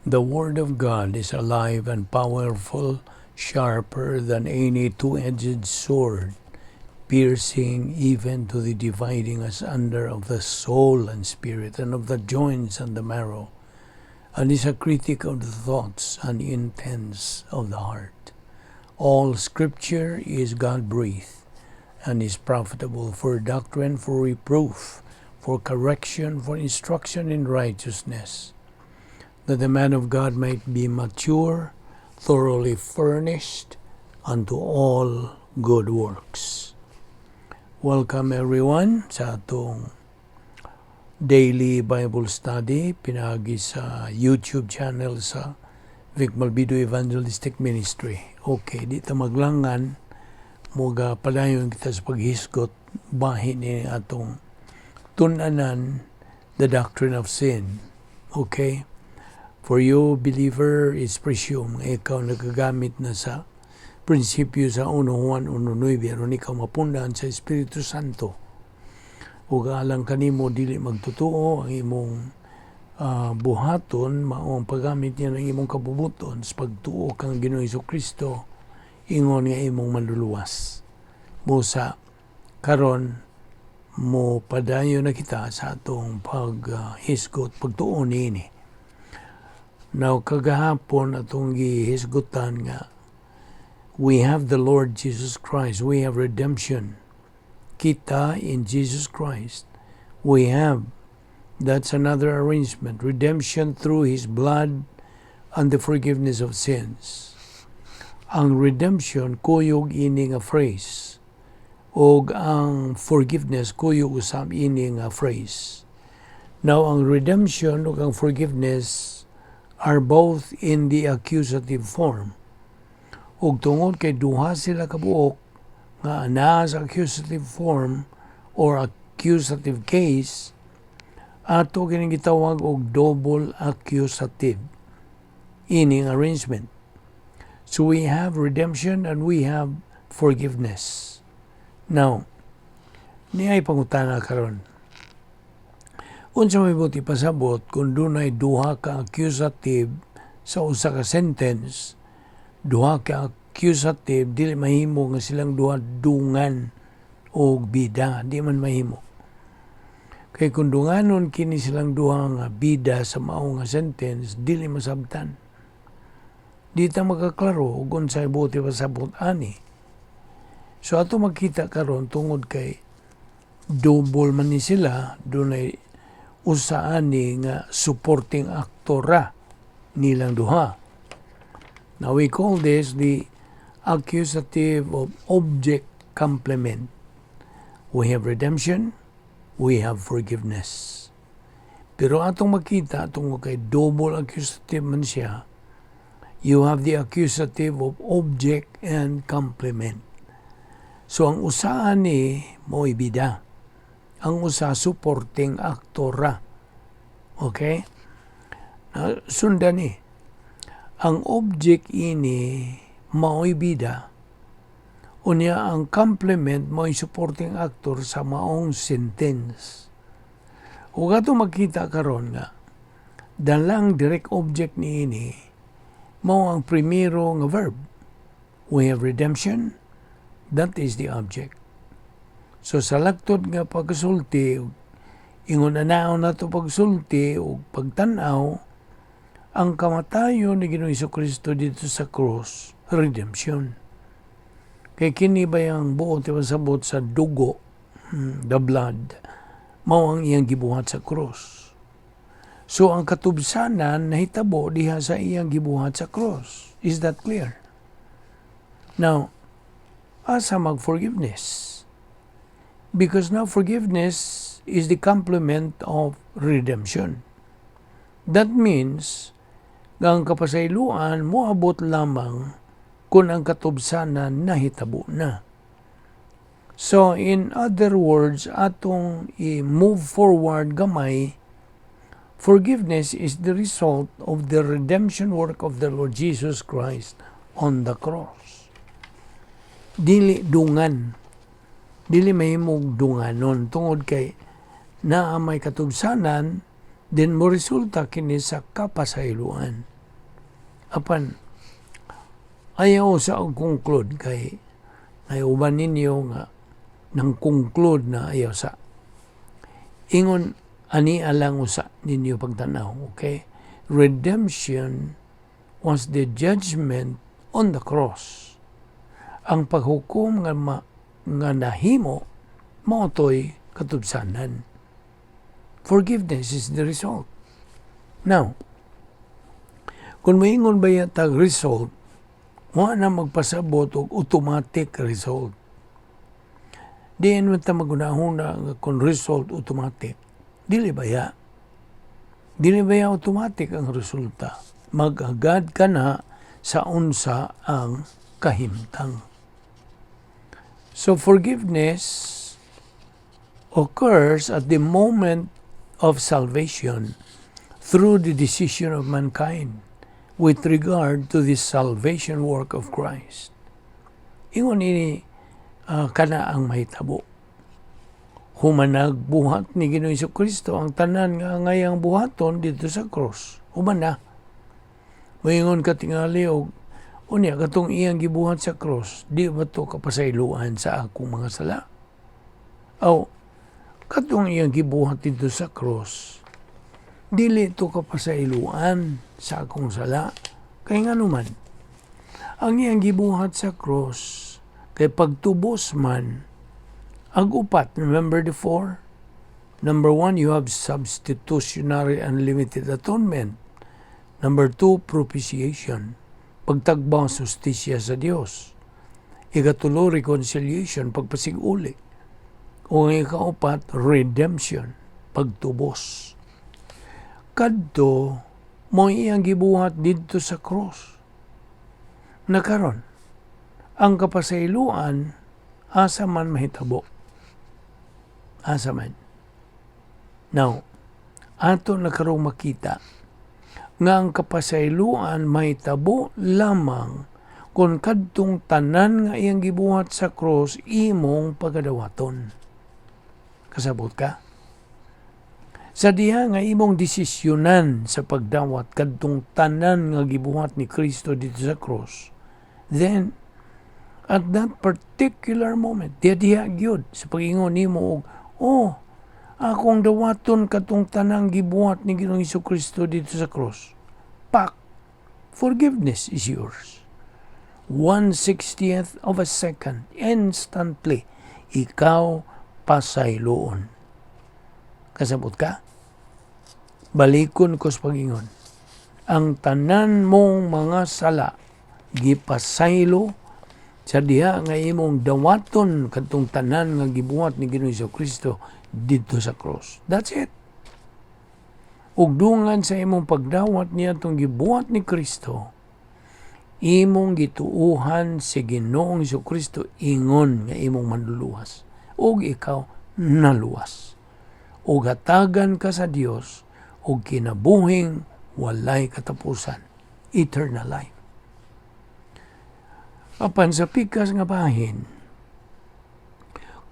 The Word of God is alive and powerful, sharper than any two-edged sword, piercing even to the dividing asunder of the soul and spirit, and of the joints and the marrow, and is a critic of the thoughts and intents of the heart. All Scripture is God-breathed and is profitable for doctrine, for reproof, for correction, for instruction in righteousness, that the man of God might be mature, thoroughly furnished unto all good works. Welcome, everyone, sa atong daily Bible study pinaagi sa YouTube channel sa Vic Malbido Evangelistic Ministry. Okay, di ta maglangan, muga padayon kita sa paghisgot bahin ni atong tun-anan, the doctrine of sin. Okay? For you, believer, is presume nga ikaw nagagamit na sa prinsipyo sa 1 Juan 1.9 aron ikaw mapundahan sa Espiritu Santo. Ug alang kanimo dili magtotoo ang imong buhaton, mao ang paggamit niya ng imong kabubuton sa pagtuo kang Ginoong Kristo ingon nga imong manluluwas. Busa karon mo padayon na kita sa atong paghisgot, pagtuo niini. Now, kagahapon atong gihisgutan nga we have the Lord Jesus Christ, we have redemption. Kita in Jesus Christ. We have, that's another arrangement, redemption through His blood and the forgiveness of sins. Ang redemption kuyog ini nga phrase og ang forgiveness kuyog usab ini nga phrase. Now, ang redemption ug ang forgiveness are both in the accusative form. Ug tungod kay duha sila kabuok nga naa sa accusative form or accusative case, ato kining gitawag og double accusative ining arrangement. So we have redemption and we have forgiveness. Now, niay pangutana karon. Unsa may buot ipasabot kung dunay duha ka accusative sa usa ka sentence, duha ka accusative, dili mahimo nga silang duha dungan og bida, di man mahimo. Kay kung dunganon kini silang duha nga bida sa mao nga sentence, dili masabtan. Di ta makaklaro ug unsay buot ipasabot ani. So ato makita karon, tungod kay double man ni sila, dunay usa ani nga supporting actor ra nilang duha. Now, we call this the accusative of object complement. We have redemption, we have forgiveness. Pero atong makita, tungod kay double accusative man siya, you have the accusative of object and complement. So ang usa ani mo'y bida. Ang usa, supporting actor ra. Okay? Na, sundan ni. Ang object ini mao'y bida. Unya ang complement mao'y supporting actor sa maong sentence. Ug ato makita karon nga dalang direct object niini mao ang primero nga verb. We have redemption, that is the object. So sa laktod nga pagsulti, ingon anaw nato pagsulti ug pagtan-aw, ang kamatayon ni Ginoong Kristo dito sa cross, redemption. Kay kini ba yung buot ipasabot sa dugo, the blood, mao ang iyang gibuhat sa cross. So ang katubsanan nahitabo diha sa iyang gibuhat sa cross. Is that clear? Now, asa mag-forgiveness? Because now forgiveness is the complement of redemption. That means, nga ang kapasayloan moabot lamang kung ang katubsanan nahitabo na. So, in other words, atong i-move forward gamay, forgiveness is the result of the redemption work of the Lord Jesus Christ on the cross. Dili dungan. Dili mahimong dunganon tungod kay naa may katubsanan, then mo resulta kini sa kapasayloan. Apan ayaw sa og conclude kay ay uban ninyo nga nang conclude na, ayaw sa. Ingon ani alang usa ninyo pagtanaw, okay? Redemption was the judgment on the cross. Ang paghukom nga nahimo mao to'y katubsanan. Forgiveness is the result. Now, kung moingon ba tag result, wa na magpasabot og automatic result. Diin man ta magunahuna nga kung result automatic? Dili baya? Dili baya automatic ang resulta? Mag-agad ka na sa unsa ang kahimtang. So forgiveness occurs at the moment of salvation through the decision of mankind with regard to the salvation work of Christ. Ingon ini kana ang mahitabo. Human nagbuhat ni Ginoong Kristo ang tanan nga angayang buhaton dito sa cross. Human na. Moingon ka tingali og unya katong iyang gibuhat sa cross, di ba to kapasayloan sa akong mga sala? Aw, katong iyang gibuhat dito sa cross, dili to kapasayloan sa akong sala. Kay ngano man, ang iyang gibuhat sa cross, kay pagtubos man, ang upat, remember the four? Number one, you have substitutionary unlimited atonement. Number two, propitiation. Pagtagbaw sa hustisya sa Dios. Ikatulo, reconciliation, pagpasiguli. O ang ikaupat, redemption, pagtubos. Kadto, mo iyang gibuhat didto sa cross. Nakaron, ang kapasayloan, asa man mahitabo? Asa man? Now, ato na karong makita nga ang kapasayloan mahitabo lamang kung kadtong tanan nga iyang gibuhat sa cross imong pagadawaton. Kasabot ka? Sa diha nga imong desisyonan sa pagdawat kadtong tanan nga gibuhat ni Kristo dito sa cross, then at that particular moment, diha diha gyud sa pag-ingon nimo og, "Oh, akong dawaton katong tanang gibuhat ni Ginoong Kristo dito sa cross." Pak! Forgiveness is yours. 1/60th of a second, instantly, ikaw pasayloon. Kasabot ka? Balikon ko sa pag-ingon. Ang tanan mong mga sala, gipasaylo sa diha nga imong dawaton kadtong tanan nga gibuhat ni Ginoong Kristo didto sa cross. That's it. Ug dungan sa imong pagdawat niya itong gibuhat ni Kristo, imong gituuhan si Ginoong Kristo ingon nga imong manluluwas. Ug ikaw naluwas. Ug hatagan ka sa Dios og kinabuhing walay katapusan, eternal life. Apan sa pikas nga bahin,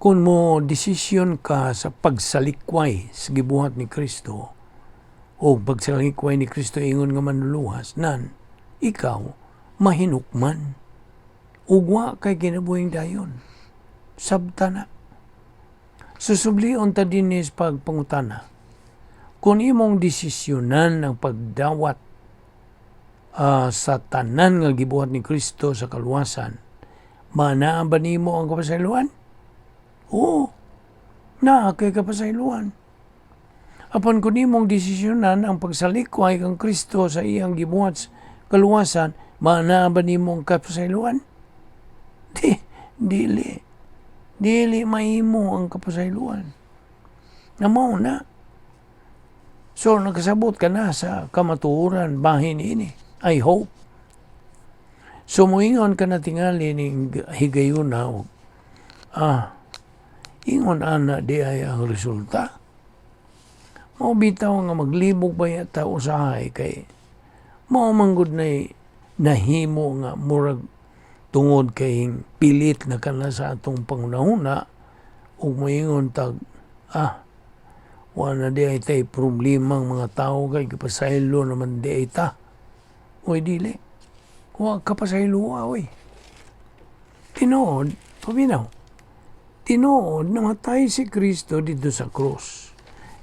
kung mo desisyon ka sa pagsalikway sa gibuhat ni Kristo o pagsalikway ni Kristo ingon nga manluluwas, nan ikaw mahinukman ug wa kay kinabuhing dayon. Sabta na. Susublion ta dinis pagpangutana. Kung imong desisyonan ang pagdawat sa tanan nga gibuhat ni Kristo sa kaluwasan, manaa ba nimo ang kapasayloan? Oo, naa kay kapasayloan. Apan kung imong desisyonan ang pagsalikway kang Kristo sa iyang gibuhat sa kaluwasan, manaa ba nimo ang kapasayloan? Di, dili. Dili mahimo ang kapasayloan. Na mao na. So, nakasabot ka na sa kamatuoran bahin ini. I hope. So, muingon ka na tingali ning higayuna, og, ingon ana di ay ang resulta. Mao bitaw nga maglibog ba yata usahay kay mao manggod na nahimo nga murag tungod kay pilit na kana sa atong pangunahuna ug moingon tag, "Wala na di ay tay problema ang mga tao kay gipasaylo naman di ay ta." Oy, dili. Wa ka pasayloa, oy. Tinuod, paminaw. Tinuod, namatay si Kristo didto sa krus.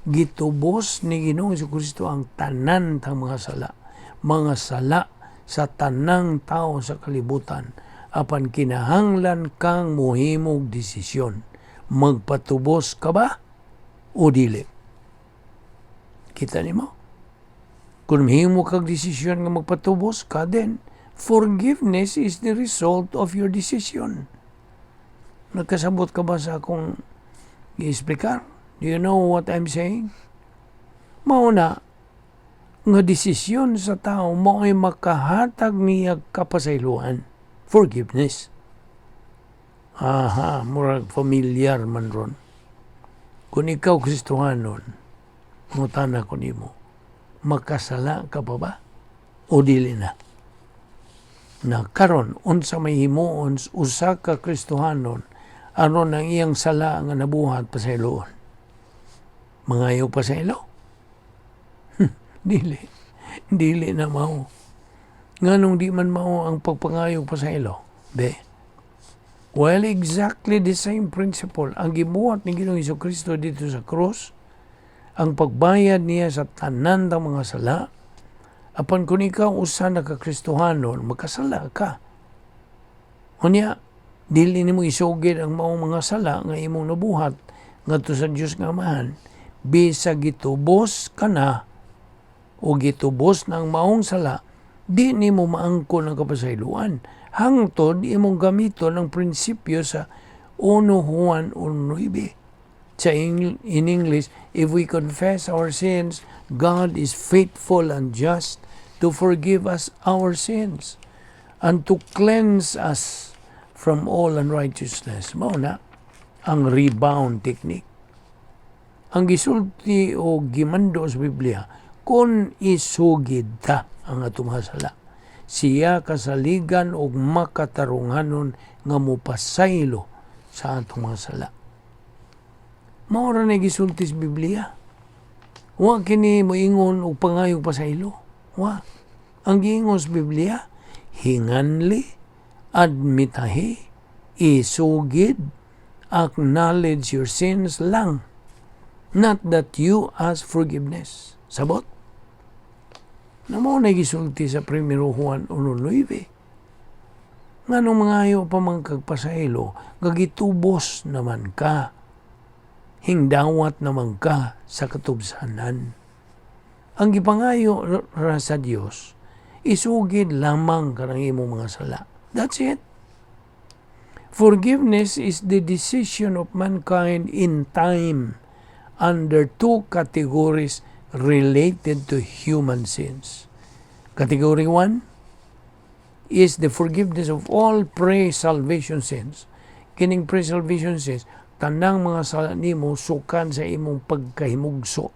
Gitubos ni Ginoong Kristo ang tanan tang mga sala. Mga sala sa tanang tao sa kalibutan. Apan kinahanglan kang muhimog desisyon. Magpatubos ka ba o dili? Kita nimo? Kung mahimo kag desisyon nga magpatubos ka, then forgiveness is the result of your decision. Nagkasabot ka ba sa akong gi-explicar? Do you know what I'm saying? Mao na nga desisyon sa tao mao'y makahatag niya kapasayloan. Forgiveness. Aha, murag familiar man ron. Kung ikaw Kristohanon, mangutana ko nimo, makasala ka pa ba? O dili na? Na karon unsa may himuon usa ka Kristohanon aron ang iyang sala nga nabuhat pasayloon? Mangayo pasaylo? Dili. Dili na mao. Nganong di man mao ang pagpangayo pasaylo? Be. Well, exactly the same principle. Ang gibuhat ni Ginoong Kristo didto sa cross, ang pagbayad niya sa tanan ng mga sala, apan kung ikaw usa na ka Kristohanon, makasala ka. Unya, dili nimo isugid ang maong mga sala nga imong nabuhat ngadto sa Dios nga Amahan, bisag gitubos ka na o gitubos ng maong sala, di nimo maangkon ang kapasayloan. Hangtod imong gamiton ang prinsipyo sa 1 Juan 1:9. Sa in English, if we confess our sins, God is faithful and just to forgive us our sins and to cleanse us from all unrighteousness. Mao na ang rebound technique. Ang gisulti o gimando sa Biblia, kung isugid ta ang atong mga sala, siya kasaligan og makatarunganon nga mopasaylo sa atong mga sala. Mao ra na gisulti sa Biblia. Wa kini moingon og pangayog pasaylo. Wa. Ang giingon sa Biblia, hinganli, admitahi, isugid, acknowledge your sins lang. Not that you ask forgiveness. Sabot? Na mao na gisulti sa 1 Juan 1:9. Nganong mangayo pa man kag pasaylo, nga gitubos naman ka. Hingdawat naman ka sa katubsanan. Ang gipangayo ra sa Dios, isugid lamang kanang imong mga sala. That's it. Forgiveness is the decision of mankind in time under two categories related to human sins. Category 1 is the forgiveness of all pre-salvation sins. Kining pre-salvation sins, tanang mga sala nimo sukan sa imong pagkahimugso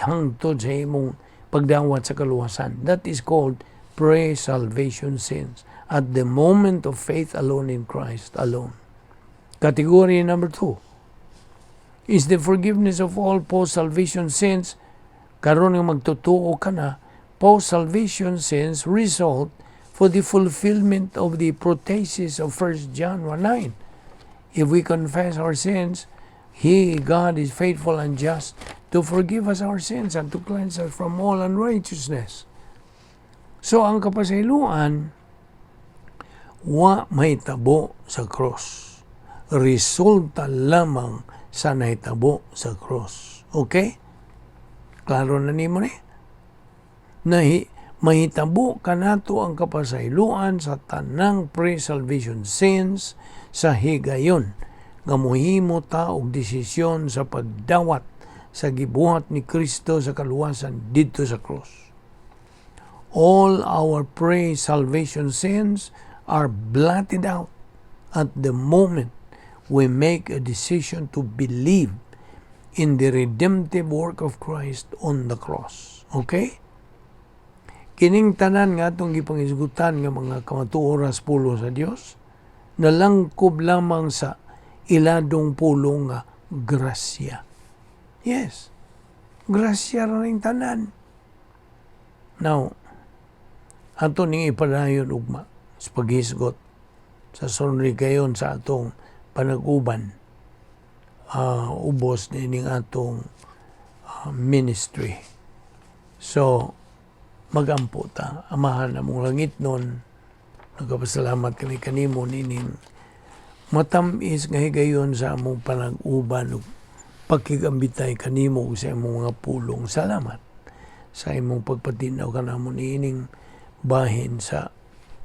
hangtod sa imong pagdawat sa kaluwasan. That is called pre-salvation sins. At the moment of faith alone in Christ alone. Category number 2 is the forgiveness of all post-salvation sins. Karon nga magtutuo ka na, post-salvation sins result for the fulfillment of the protasis of 1 John 1:9. If we confess our sins, He, God, is faithful and just to forgive us our sins and to cleanse us from all unrighteousness. So ang kapasayloan, wa mahitabo sa cross. Resulta lamang sa nahitabo sa cross. Okay? Klaro na nimo ni? Nahi, mahitabo kanato ang kapasayloan sa tanang pre-salvation sins sa higayon nga mohimo ta og desisyon sa pagdawat sa gibuhat ni Kristo sa kaluwasan didto sa cross. All our pre-salvation sins are blotted out at the moment we make a decision to believe in the redemptive work of Christ on the cross. Okay? Kining tanan nga atong gipangisgutan nga mga kamatuoras pulong sa Dios, nalangkob lamang sa iladong pulong nga grasya. Yes. Grasya ra ning tanan. Now, Ato ning ipadayon ugma sa paghisgot sa sunod higayon sa atong panag-uban, ubos niining atong ministry. So, magampo ta. Amahan among langitnon, nagapasalamat kami kanimo niining matamis nga higayon sa among panag-uban ug pagkigambitay kanimo ug sa imong mga pulong. Salamat sa imong pagpatinaw kanamo niining bahin sa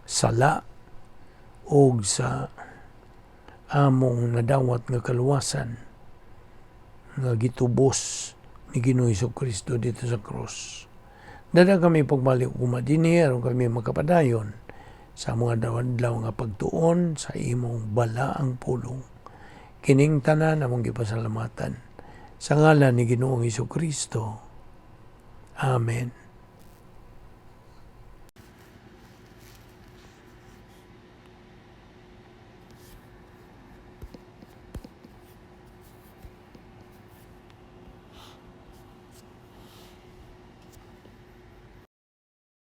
sala ug sa among nadawat nga kaluwasan nga gitubos ni Ginoong Kristo didto sa krus. Dada kami pagbalik ugma dinhi aron kami makapadayon sa mga adlaw nga pagtuon sa imong balaang pulong. Kining tanan among gipasalamatan sa ngalan ni Ginoong Kristo. Amen.